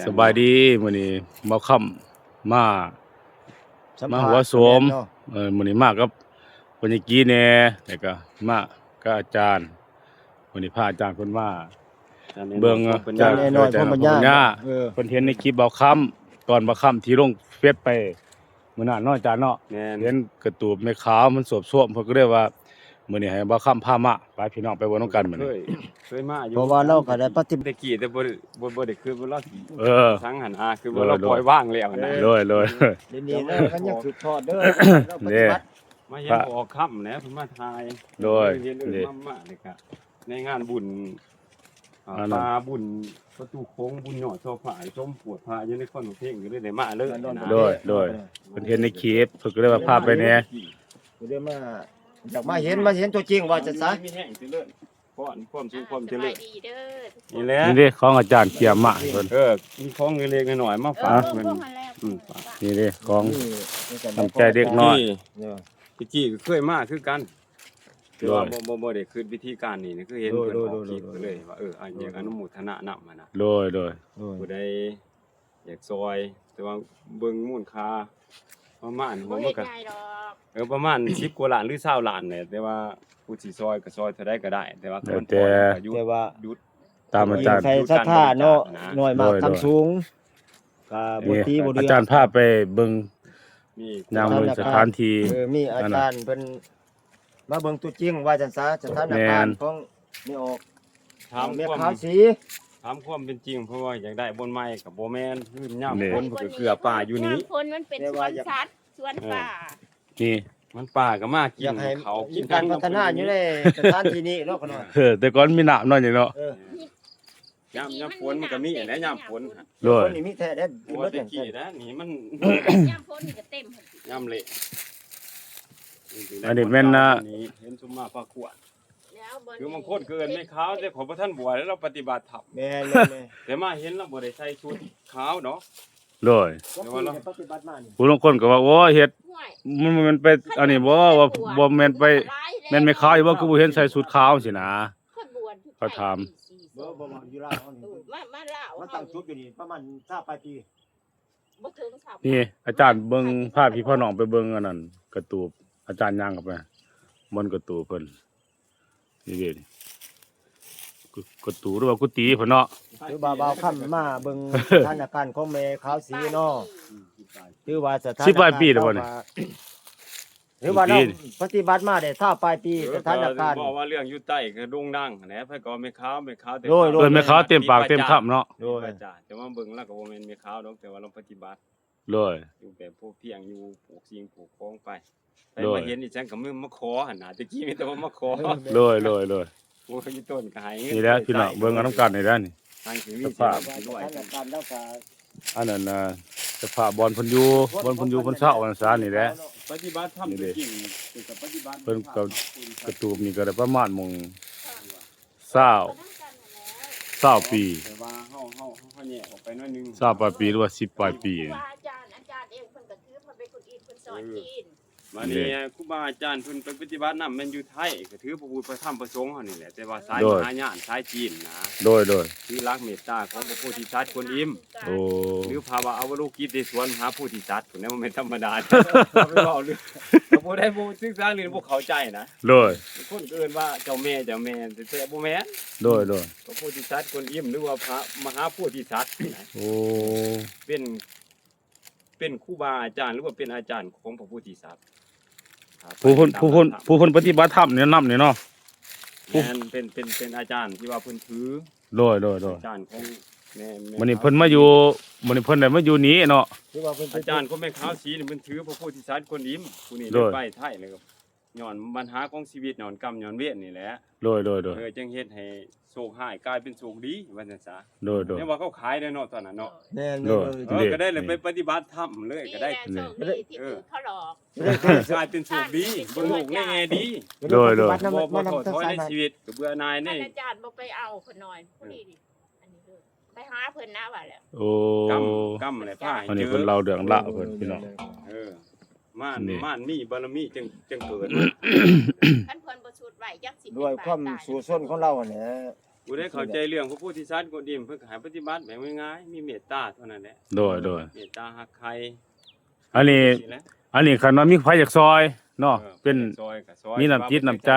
ສະບາຍດີ ມື້ນີ້ບ່າວຄຳມາ ມາຫົວໂສມ ເອີ ມື້ນີ້ມາກັບພໍ່ໃຫຍ່ກີແດ່ ແລ້ວກໍມາກັບອາຈານ ມື້ນີ້ພາອາຈານເພິ່ນມາເບິ່ງ ອາຈານນ້ອຍ ເອີ ເພິ່ນເຫັນໃນຄລິບບ່າວຄຳ ຕອນບ່າວຄຳທີ່ລົງເຟສໄປ ມື້ນັ້ນເນາະອາຈານເນາະ ແມ່ນ ເຫັນກະຕູບແມ່ຂາວມັນສວບໆ ເພິ່ນກໍເລີຍວ່າ ມື້ນີ້ໃຫ້ບ່າວຄຳພາມາ ໄປພີ່ນ້ອງໄປເບິ່ງນຳກັນມື້ນີ້ ເຄີຍ ເຄີຍມາຢູ່ ເພາະວ່າລາວກໍໄດ້ປະຕິບັດ ແຕ່ກີ້ແຕ່ບໍ່ ບໍ່ ບໍ່ໄດ້ຄືວ່າລາວ ເອີ ສັງຫັ້ນນະ ຄືວ່າລາວ ໂດຍ ໂດຍ ປ່ອຍວາງແລ້ວນະ ໂດຍ ໂດຍ ດຽວນີ້ລາວກໍຍັງສືບທອດເດີ ລາວປະຕິບັດ ມາເຫັນບໍ່ອອກຄຳແຫຼະ ເພິ່ນມາຖ່າຍ ໂດຍ ເຫັນເອີ້ນມາ ມາ ແລ້ວກໍໃນງານບຸນ ອ່າ ອ່າ ປ່າບຸນປະຕູໂຂງ ບຸນຍອດຊອພະ ສົມໂພດພະຢູ່ນະຄອນຫົວເພັງ ກໍເລີຍໄດ້ມາເລີຍນະ ໂດຍ ໂດຍ ເພິ່ນເຫັນໃນຄລິບ ເພິ່ນກໍເລີຍວ່າພາໄປແດ່ ກໍເລີຍມາ ຢາກມາເຫັນ ມາເຫັນຕົວຈິງວ່າຊັ້ນຊະ ມີແຮງຊິເລີຍ ຄວາມ ຄວາມສຸກຄວາມຈະເລີນ ສະບາຍດີເດີ ນີ້ແຫຼະ ນີ້ເດ້ຂອງອາຈານກຽມມາເພິ່ນ ເອີ ມີຂອງເລັກໆນ້ອຍໆມາຝາກເພິ່ນ ເອີ ອືມ ນີ້ເດ້ຂອງ ນີ້ ນ້ຳໃຈເດັກນ້ອຍ ຕະກີ້ ຕະກີ້ກໍເຄີຍມາຄືກັນ ແຕ່ວ່າ ໂດຍ ບໍ່ ບໍ່ ບໍ່ໄດ້ຄິດວິທີການນີ້ ຄືເຫັນເພິ່ນອອກຄລິບ ໂດຍ ກໍເລີຍວ່າ ເອີ ອາ ໂດຍ ຢາກອະນຸໂມທະນານຳຫັ້ນນະ ໂດຍ ໂດຍ ຜູ້ໃດຢາກຊ່ອຍ ແຕ່ວ່າເບິ່ງມູນຄ່າປະມານ ບໍ່ ມັນກໍ ເອີ ປະມານສິບກວ່າລ້ານ ຫຼື ຊາວລ້ານແຫຼະ ແຕ່ວ່າຜູ້ຊິຊ່ອຍກໍຊ່ອຍເທົ່າໃດກໍໄດ້ ແຕ່ວ່າ ແລ້ວແຕ່ ມັນພໍຢູ່ ແຕ່ວ່າ ຢຸດ ຕາມອາຈານ ໃສ່ສັດທາເນາະ ນ້ອຍມາກຄຳສູງ ກໍບໍ່ຕີບໍ່ເດືອນ ອາຈານພາໄປເບິ່ງ ຍ່າງເບິ່ງສະຖານທີ່ ເອີ ມີອາຈານເພິ່ນມາເບິ່ງຕົວຈິງວ່າຊັ້ນຊະ ສະຖານະການຂອງແມ່ອອກ ຖາມຄວາມ ແມ່ຂາວສີ ຖາມຄວາມເປັນຈິງ ເພາະວ່າຢາກໄດ້ບ່ອນໃໝ່ກໍບໍ່ແມ່ນ ຄືຍາມຝົນເພິ່ນກໍເກືອປ່າຢູ່ນີ້ ຍາມຝົນມັນເປັນສວນສັດ ສວນປ່າ ນີ້ ມັນປ່າກໍມາກິນເຂົ້າກິນ ການພັດທະນາຢູ່ໃນສະຖານທີ່ນີ້ເນາະ ເອີ ແຕ່ກ່ອນມີນ້ຳເນາະນີ້ເນາະ ເອີ ຍາມ ຍາມຝົນມັນກໍມີແຫຼະ ຍາມຝົນ ໂດຍ ນີ້ມີແທ້ເດ້ ເພາະວ່າແຕ່ກີ້ນະ ນີ້ມັນ ຍາມຝົນນີ້ກໍເຕັມ ຍາມເລະ ອັນນີ້ແມ່ນນະ ເຫັນຊຸມມາປາກວດ ຄືບາງຄົນກໍເອີ້ນແມ່ຂາວ ແຕ່ຂ້ອຍບໍ່ທັນບວດ ແລ້ວປະຕິບັດທຳ ແມ່ນໆ ແຕ່ມາເຫັນລາວບໍ່ໄດ້ໃສ່ຊຸດຂາວເນາະ ໂດຍ ແຕ່ວ່າລາວ ຜູ້ລາງຄົນກໍວ່າ ໂອ້ຍ ເຮັດ ມັນ ມັນໄປອັນນີ້ບໍ່ ວ່າບໍ່ແມ່ນໄປ ແມ່ນແມ່ຂາວຢູ່ບໍ່ ຄືບໍ່ເຫັນໃສ່ຊຸດຂາວຊີ້ນະ ຂ້ອຍບວດຢູ່ໄທ ເຂົາຖາມ ປີສີ່ສອງ ບໍ່ ບໍ່ ຢູ່ລາວເຮົານີ້ ເອີ ມາ ມາລາວ ມາຕັ້ງຈຸດຢູ່ນີ້ປະມານຊາວປາຍປີ ບໍ່ເຖິງຊາວ ນີ້ອາຈານເບິ່ງ ພາພີ່ພານ້ອງໄປເບິ່ງອັນນັ້ນ ກະຕູບ ອາຈານຍ່າງເຂົ້າໄປ ບ່ອນກະຕູບເພິ່ນ ນີ້ເດ້ ກະຕູບ ຫຼືວ່າກຸຕິເພິ່ນເນາະ ຄືວ່າບ່າວຄຳມາເບິ່ງສະຖານະການຂອງແມ່ຂາວສີເນາະ ຖືວ່າສະຖານະການ ສິບປາຍປີແລ້ວບໍ່ນີ້? ຖືວ່າລາວປະຕິບັດມາໄດ້ຊາວປາຍປີ ເອີ ສະຖານະການ ເວົ້າວ່າເລື່ອງຢູ່ໃຕ້ກໍໂດ່ງດັງຫັ້ນແຫຼະ ໃຜກໍວ່າແມ່ຂາວ ແມ່ຂາວ ໂດຍ ແມ່ຂາວເຕັມປາກເຕັມຄຳເນາະ ໂດຍ ແຕ່ມາເບິ່ງລາວກໍບໍ່ແມ່ນແມ່ຂາວດອກ ແຕ່ວ່າລາວປະຕິບັດ ໂດຍ ຢູ່ແບບພໍພຽງ ຢູ່ປູກສິ່ງປູກຂອງໄປ ໃຜມາເຫັນອີ່ຫຍັງກໍມາຂໍຫັ້ນນະ ແຕ່ກີ້ມີແຕ່ວ່າມາຂໍ ໂດຍ ໂດຍ ໂດຍ ໂອ້ຍ ມີຕົ້ນກໍໃຫ້ເງິນ ນີ້ແຫຼະພີ່ນ້ອງ ເບິ່ງເອົານຳກັນນີ້ແຫຼະນີ້ ທາງທີ່ມີສະພາບ ສະຖານະການລາວກໍ ອັນນັ້ນນະ ສະພາບບ່ອນເພິ່ນຢູ່ ບ່ອນເພິ່ນຢູ່ເພິ່ນເຊົາ ວ່າຊັ້ນຊະ ນີ້ແຫຼະ ປະຕິບັດທຳ ນີ້ເດ້ ແຕ່ຈິງເພິ່ນກໍປະຕິບັດ ເພິ່ນກໍກະຕູບນີ້ກໍໄດ້ປະມານໝ່ອງຊາວ ຊາວປີ ແຕ່ວ່າເຮົາ ເຮົາ ເຮົາແຍກອອກໄປໜ້ອຍໜຶ່ງ ຊາວປາຍປີ ຫຼືວ່າສິບປາຍປີ ຄູບາອາຈານ ອາຈານເອງເພິ່ນກໍຖືພະເບກຄຸນອິດ ເພິ່ນສອນຈີນ ບາດນີ້ ເດ້ ຄູບາອາຈານເພິ່ນໄປປະຕິບັດນຳ ແມ່ນຢູ່ໄທ ກໍຖືພະພຸດພະທຳພະສົງເຮົານີ້ແຫຼະ ແຕ່ວ່າສາຍ ໂດຍ ມະຫາຍານ ສາຍຈີນນະ ໂດຍ ໂດຍ ຖືຫຼັກເມດຕາຂອງພະໂພທິສັດກວນອິມ ໂອ້ ຫຼືພະວະອະວະໂລກິດເຕສວນມະຫາໂພທິສັດພຸ້ນແຫຼະ ບໍ່ແມ່ນທຳມະດາ ເວົ້າເລື່ອງ ຜູ້ໃດບໍ່ສຶກສາເລື່ອງ ບໍ່ເຂົ້າໃຈນະ ໂດຍ ບາງຄົນກໍເອີ້ນວ່າເຈົ້າແມ່ ເຈົ້າແມ່ ແຕ່ບໍ່ແມ່ນ ໂດຍ ໂດຍ ພະໂພທິສັດກວນອິມ ຫຼືວ່າພະມະຫາໂພທິສັດນະ ໂອ້ ເປັນ ເປັນຄູບາອາຈານ ຫຼືວ່າເປັນອາຈານຂອງພະໂພທິສັດ ອ່າ ຜູ້ເພິ່ນ ຜູ້ເພິ່ນ ຜູ້ເພິ່ນປະຕິບັດທຳແນະນຳນີ້ເນາະ ແມ່ນ ເປັນ ເປັນ ເປັນອາຈານທີ່ວ່າເພິ່ນຖື ໂດຍ ໂດຍ ໂດຍ ອາຈານຂອງແມ່ ແມ່ ມື້ນີ້ເພິ່ນມາຢູ່ ມື້ນີ້ເພິ່ນໄດ້ມາຢູ່ນີ້ເນາະ ອາຈານຂອງແມ່ຂາວສີນີ້ ເພິ່ນຖືພະໂພທິສັດກວນອິມ ຜູ້ນີ້ ໂດຍ ໄດ້ໄປໄທແລ້ວ ຍ້ອນບັນຫາຂອງຊີວິດ ຍ້ອນກຳ ຍ້ອນເວນນີ້ແຫຼະ ໂດຍ ໂດຍ ໂດຍ ເອີ ຈຶ່ງເຮັດໃຫ້ໂຊກຮ້າຍກາຍເປັນໂຊກດີ ວ່າຊັ້ນຊະ ໂດຍ ໂດຍ ແຕ່ວ່າເຂົາຂາຍແລ້ວເນາະ ຕອນນັ້ນເນາະ ແມ່ນ ໂດຍ ເອີ ກໍໄດ້ເລີຍໄປປະຕິບັດທຳເລີຍກໍໄດ້ ດີແລ້ວ ໂຊກດີທີ່ຖືກເຂົາຫຼອກ ເອີ ກາຍເປັນໂຊກດີ ເບິ່ງໂລກໃນແງ່ດີ ໂດຍ ໂດຍ ບໍ່ ບໍ່ທໍ້ຖອຍໃນຊີວິດ ກໍເບື່ອໜ່າຍໃນ ອາຈານບໍ່ໄປເອົາຂະນ້ອຍ ຜູ້ນີ້ ອັນນີ້ເລີຍ ໄປຫາເພິ່ນນະວ່າແລ້ວ ໂອ້ ກຳ ກຳແຫຼະພາໃຫ້ເຈີ ອັນນີ້ເພິ່ນເລົ່າເລື່ອງລາວເພິ່ນພີ່ນ້ອງ ເອີ ມານ ແມ່ນ ມານມີບາລະມີຈຶ່ງ ຈຶ່ງເກີດ ຄັນເພິ່ນບໍ່ຊຸດໄວ້ຈັກຊິເປັນ ດ້ວຍຄວາມສູ້ຊົນຂອງລາວຫັ້ນແຫຼະ ຜູ້ໃດເຂົ້າໃຈເລື່ອງພະໂພທິສັດກົດອີ່ມ ເພິ່ນກໍໃຫ້ປະຕິບັດແບບງ່າຍໆ ມີເມດຕາເທົ່ານັ້ນແຫຼະ. ໂດຍ ໂດຍ ເມດຕາຮັກໃຄ ອັນນີ້ ຈັ່ງຊີ້ແຫຼະ ອັນນີ້ຄັນວ່າມີໃຜຢາກຊ່ອຍເນາະ ເອີ ເປັນ ຢາກຊ່ອຍກໍຊ່ອຍ ມີນ້ຳຈິດນ້ຳໃຈ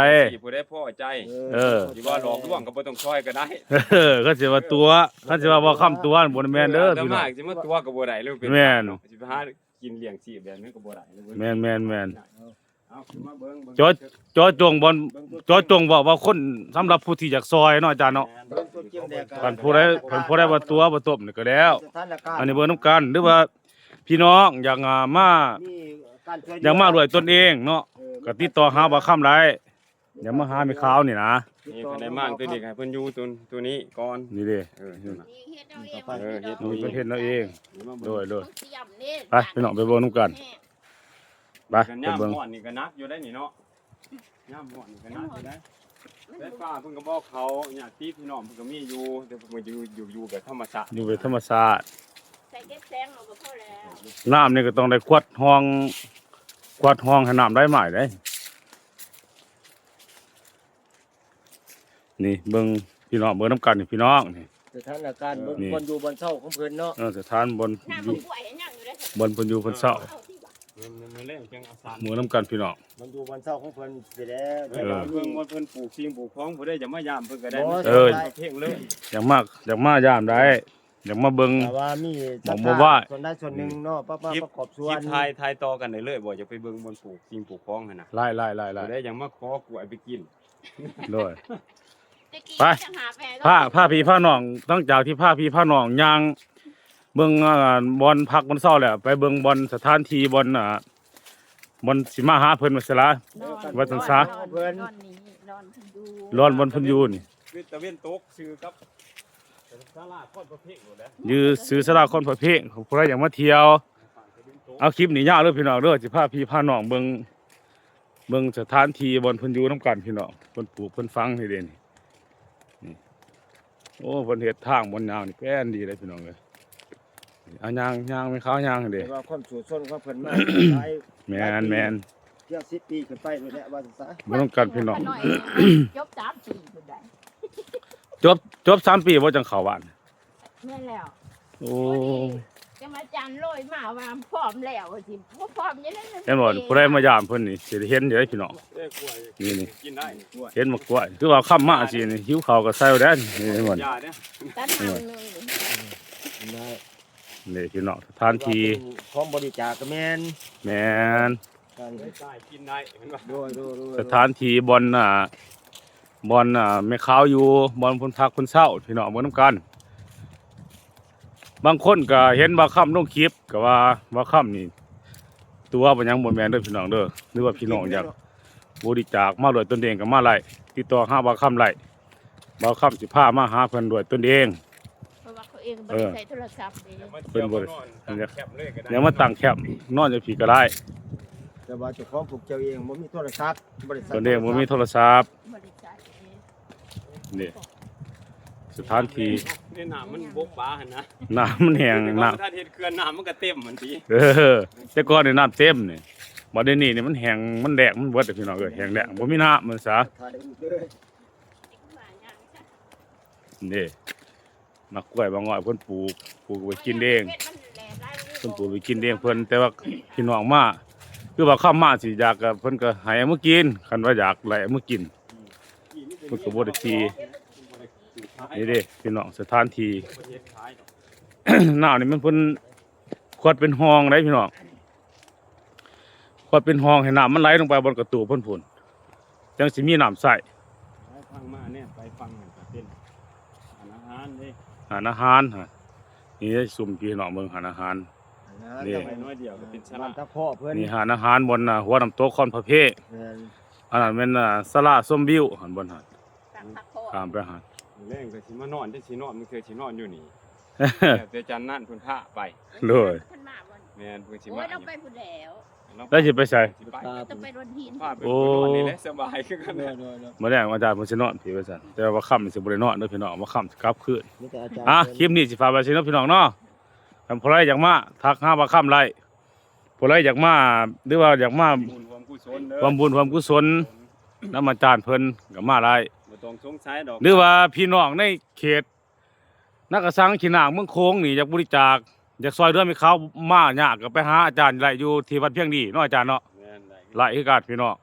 ຜູ້ໃດພໍໃຈ ເອີ ຊິວ່າຫຼອກລວງກໍບໍ່ຕ້ອງຊ່ອຍກໍໄດ້ ເອີ ຄັນຊິວ່າຕົວະ ຄັນຊິວ່າບໍ່ຄຳຕົວະ ບໍ່ແມ່ນເດີ ອາດຕະມາຊິມາຕົວະກໍບໍ່ໄດ້ເລີຍ ເປັນ ແມ່ນ ເນາະ ຊິໄປຫາ ກິນລ້ຽງຊີບແບບນັ້ນກໍບໍ່ໄດ້ເລີຍ ແມ່ນໆໆ ເອົາ ເອົາ ຂຶ້ນມາເບິ່ງ ເບິ່ງ ເຈາະ ເຈາະຈົງບ່ອນ ເບິ່ງຕົວຈິງ ເຈາະຈົງເວົ້າວ່າຄົນ ສຳລັບຜູ້ທີ່ຢາກຊ່ອຍເນາະ ອາຈານເນາະ ແມ່ນ ເບິ່ງຕົວຈິງແລ້ວກໍ ຄັນຜູ້ໃດ ຄັນຜູ້ໃດວ່າຕົວະບໍ່ຕົບນີ້ກໍແລ້ວ ສະຖານະການ ອັນນີ້ເບິ່ງນຳກັນ ຫຼືວ່າພີ່ນ້ອງຢາກ ອ່າ ມາ ມີການຊ່ວຍເຫຼືອ ຢາກມາດ້ວຍຕົນເອງເນາະ ເອີ ກໍຕິດຕໍ່ຫາບ່າວຄຳໄດ້ ຢ່າມາຫາແມ່ຂາວນີ້ນະ ນີ້ຄັນໄດ້ມ້າງຕົວນີ້ໃຫ້ເພິ່ນຢູ່ຕົວ ຕົວນີ້ກ່ອນ ນີ້ເດ້ ເອີ ນີ້ນະ ເອີ ເຮັດເອົາເອງ ເອີ ເຮັດເອົາເອງ ເພິ່ນເຮັດເອົາເອງ ໂດຍ ໂດຍ ໄປພີ່ນ້ອງໄປເບິ່ງນຳກັນ ໄປ ໄປເບິ່ງ ຍາມຮ້ອນນີ້ກໍໜັກຢູ່ໄດ໋ນີ້ເນາະ ຍາມຮ້ອນນີ້ກໍໜັກຢູ່ໄດ໋ ໄຟຟ້າເພິ່ນກໍບໍ່ເຂົ້າ ຍາດຕິພີ່ນ້ອງເພິ່ນກໍມີຢູ່ ແຕ່ເພິ່ນກໍຢູ່ ຢູ່ ຢູ່ແບບທຳມະຊາດ ຢູ່ແບບທຳມະຊາດ ໃສ່ເກັບແສງເອົາກໍພໍແລ້ວ ນ້ຳນີ້ກໍຕ້ອງໄດ້ກວດຮ່ອງ ກວດຮ່ອງໃຫ້ນ້ຳໄຫຼມາໄດ໋ ນີ້ເບິ່ງພີ່ນ້ອງ ເບິ່ງນຳກັນນີ້ພີ່ນ້ອງນີ້ ສະຖານະການເບິ່ງ ນີ້ ບ່ອນຢູ່ບ່ອນເຊົາຂອງເພິ່ນເນາະ ເອີ ສະຖານບ່ອນ ຢູ່ ບ່ອນເພິ່ນຢູ່ເພິ່ນເຊົາ ເອີ ມື້ແລງຈັ່ງເອົາສານ ເບິ່ງນຳກັນພີ່ນ້ອງ ບ່ອນຢູ່ບ່ອນເຊົາຂອງເພິ່ນຊິແລ້ວ ເອີ ເບິ່ງບ່ອນເພິ່ນປູກສິ່ງປູກຂອງ ຜູ້ໃດຈະມາຢາມເພິ່ນກໍໄດ້ ເອີ ເພງເລີຍ ຢາກມາ ຢາກມາຢາມໄດ້ ຢາກມາເບິ່ງ ແຕ່ວ່າມີສັດທາສ່ວນໃດສ່ວນໜຶ່ງເນາະ ປະ ປະ ປະກອບສ່ວນ ຖ່າຍ ຖ່າຍຕໍ່ກັນໄດ້ເລີຍບໍ່ ຢາກໄປເບິ່ງບ່ອນປູກສິ່ງປູກຂອອງຫັ້ນນະ ຫຼາຍໆໆໆ ຜູ້ໃດຢາກມາຂໍກ້ວຍໄປກິນ ໂດຍ ໄປ ພາ ພາພີ່ພານ້ອງ ຫຼັງຈາກທີ່ພາພີ່ພານ້ອງຍ່າງເບິ່ງ ອ່າ ບ່ອນພັກບ່ອນເຊົາແລ້ວ ໄປເບິ່ງບ່ອນສະຖານທີ່ ບ່ອນ ອ່າ ບ່ອນຊິມາຫາເພິ່ນວ່າຊັ້ນລະ ນອນ ວ່າຊັ້ນຊະ ນອນ ນອນນີ້ ນອນເພິ່ນຢູ່ ນອນບ່ອນເພິ່ນຢູ່ນີ້ ຕາເວັນຕົກຊື່ກັບສາລາຄອນພະເພັງໂລດແຫຼະ ຢູ່ຊື່ສາລາຄອນພະເພັງ ຜູ້ໃດຢາກມາທ່ຽວ ເອົາຄລິບນີ້ຍາວເດີພີ່ນ້ອງເດີ ຊິພາພີ່ພານ້ອງເບິ່ງ ເບິ່ງສະຖານທີ່ບ່ອນເພິ່ນຢູ່ນຳກັນພີ່ນ້ອງ ເພິ່ນປູກເພິ່ນຝັງນີ້ເດ້ນີ້ ນີ້ ໂອ້ ເພິ່ນເຮັດທາງບ່ອນຍ່າງນີ້ແປນດີເດ້ພີ່ນ້ອງເອີຍ ເອົາຍ່າງ ຍ່າງແມ່ຂາວຍ່າງເດ້ ແຕ່ວ່າຄວາມສູ້ຊົນຂອງເພິ່ນມາຫຼາຍ ແມ່ນ ຫຼາຍປີ ແມ່ນ ພຽງສິບປີຂຶ້ນໄປພຸ້ນແຫຼະວ່າຊັ້ນຊະ ເບິ່ງນຳກັນພີ່ນ້ອງ ຈົບສາມປີພຸ້ນໃດ ຈົບ ຈົບສາມປີບໍ່ຈັ່ງເຂົ້າບ້ານ ແມ່ນແລ້ວ ໂອ້ ຈັ່ງອາຈານໂລຍມາວ່າພ້ອມແລ້ວ ວ່າຊິບໍ່ພ້ອມຈັ່ງໃດ ແມ່ນບໍ່ ຜູ້ໃດມາຢາມເພິ່ນນີ້ ຊິໄດ້ເຫັນຢູ່ເດ້ພີ່ນ້ອງ ນີ້ ນີ້ ກິນໄດ້ ເຫັນໝາກກ້ວຍ ຄືວ່າຄ່ຳມາຊີ້ນີ້ ຫິວເຂົ້າກໍໃສ່ແລ້ວ ນີ້ເຫັນບໍ່ ຢາເດ້ ຕັດໜຶ່ງ ນີ້ພີ່ນ້ອງ ສະຖານທີ່ ຂອງບໍລິຈາກກໍແມ່ນ ແມ່ນ ການ ໄດ້ຈ່າຍກິນໄດ້ ເຫັນບໍ່ ໂດຍ ໂດຍ ໂດຍ ສະຖານທີ່ບ່ອນ ອ່າ ບ່ອນ ອ່າ ແມ່ຂາວຢູ່ ບ່ອນເພິ່ນພັກເພິ່ນເຊົາ ພີ່ນ້ອງເບິ່ງນຳກັນ ບາງຄົນກໍເຫັນບ່າວຄຳລົງຄລິບ ກໍວ່າບ່າວຄຳນີ້ຕົວະບໍ່ຫຍັງ ບໍ່ແມ່ນເດີພີ່ນ້ອງເດີ ຫຼືວ່າພີ່ນ້ອງຢາກບໍລິຈາກມາດ້ວຍຕົນເອງກໍມາໄດ້ ຕິດຕໍ່ຫາບ່າວຄຳໄດ້ ບ່າວຄຳຊິພາມາຫາເພິ່ນດ້ວຍຕົນເອງ ເພາະວ່າເຂົາເອງບໍ່ໄດ້ໃຊ້ໂທລະສັບເດ້ ເພິ່ນບໍ່ໄດ້ ຢາກມາຕັ້ງແຄມ ນອນຢູ່ພີ້ກໍໄດ້ ແຕ່ວ່າເຈົ້າຂອງຜູກແກ້ວເອງບໍ່ມີໂທລະສັບ ບໍ່ໄດ້ໃຊ້ ຕົນເອງບໍ່ມີໂທລະສັບ ບໍ່ໄດ້ໃຊ້ເດ້ ນີ້ ສະຖານທີ່ ໃນນ້ຳມັນບົກບາຫັ້ນນະ ນ້ຳມັນແຫ້ງ ແຕ່ກ່ອນ ນ້ຳ ບໍ່ທັນເຮັດເຂື່ອນ ນ້ຳມັນກໍເຕັມຫັ້ນຕິ ເອີ ແຕ່ກ່ອນນີ້ນ້ຳເຕັມນີ້ ບັດດຽວນີ້ນີ້ມັນແຫ້ງ ມັນແລ້ງ ມັນເບິດແລ້ວພີ່ນ້ອງເອີຍ ແຫ້ງແລ້ງ ບໍ່ມີນ້ຳ ມັນສາ ນີ້ ໝາກກ້ວຍໝາກງອຍເພິ່ນປູກ ປູກໄວ້ກິນເອງ ເພິ່ນປູກໄວ້ກິນເອງເພິ່ນ ແຕ່ວ່າພີ່ນ້ອງມາ ຄືວ່າເຂົາມາຊິຢາກກໍເພິ່ນກໍໃຫ້ເອົາມາກິນ ຄັນວ່າຢາກໄດ້ເອົາມາກິນ ເພິ່ນກໍບໍ່ໄດ້ຕີ ນີ້ເດ້ພີ່ນ້ອງ ສະຖານທີ່ ນ້ຳນີ້ມັນເພິ່ນຂວດເປັນຮ່ອງໄດ໋ພີ່ນ້ອງ ຂວດເປັນຮ່ອງໃຫ້ນ້ຳມັນໄຫຼລົງໄປບ່ອນກະຕູບເພິ່ນພຸ້ນ ຈັ່ງຊິມີນ້ຳໃຊ້ ໄປຝັ່ງມາແນມໄປຝັ່ງນັ້ນກະເປັນຮ້ານອາຫານເດ້ ຮ້ານອາຫານຫັ້ນ ນີ້ຊຸມພີ່ນ້ອງເບິ່ງຮ້ານອາຫານ ນີ້ ໄປໜ້ອຍດຽວກະເປັນສາລາ ບ້ານຕາເພາະເພິ່ນ ນີ້ຮ້ານອາຫານບ່ອນ ອ່າ ຫົວນ້ຳຕົກຄອນພະເພງ ແມ່ນ ອັນນັ້ນແມ່ນ ອ່າ ສາລາຊົມວິວຫັ້ນບ່ອນຫັ້ນ ຂ້າມໄປຫັ້ນ ມື້ແລງກໍຊິມານອນ ຈັກຊິນອນ ບາງເທື່ອຊິນອນຢູ່ນີ້ ແລ້ວແຕ່ຈັນນານເພິ່ນພາໄປ ໂດຍ ເພິ່ນມາບໍ່ ແມ່ນ ເພິ່ນຊິມາ ໂອ້ຍ ລາວໄປພຸ້ນແລ້ວ ລາວຊິໄປໃສ ຊິໄປ ຕ້ອງໄປດອນຫີນ ພາໄປ ໂອ້ ນອນນີ້ແຫຼະສະບາຍຄືກັນ ໂດຍໆໆ ມື້ແລງອາຈານເພິ່ນຊິນອນພີ້ວ່າຊັ້ນ ແຕ່ວ່າຄ່ຳຊິບໍ່ໄດ້ນອນເດີພີ່ນ້ອງ ວ່າຄ່ຳຊິກັບຄືນ ມີແຕ່ອາຈານ ອ່ະ ຄລິບນີ້ຊິຝາກໄວ້ຊັ້ນເນາະພີ່ນ້ອງເນາະ ຄັນຜູ້ໃດຢາກມາ ທັກຫາບ່າວຄຳໄດ້ ຜູ້ໃດຢາກມາ ຫຼືວ່າຢາກມາ ມີບຸນຮ່ວມກຸສົນເດີ ຮ່ວມບຸນຮ່ວມກຸສົນນຳອາຈານເພິ່ນກໍມາໄດ້ ບໍ່ ຕ້ອງສົງໄສດອກ ຫຼືວ່າພີ່ນ້ອງໃນເຂດນາກະສັງ ຂີ້ນາງ ເມືອງໂຂງນີ້ ຢາກບໍລິຈາກ ຢາກຊ່ອຍເຫຼືອແມ່ຂາວ ມາຍາກກໍໄປຫາອາຈານໄດ້ຢູ່ທີ່ວັດພຽງດີເນາະ ອາຈານເນາະ ແມ່ນໄດ້ ຫຼາຍຄືກັນພີ່ນ້ອງ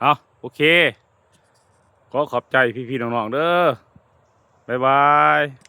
ເອົາ ໂອເຄ ຂໍຂອບໃຈພີ່ໆນ້ອງໆເດີ ບາຍບາຍ.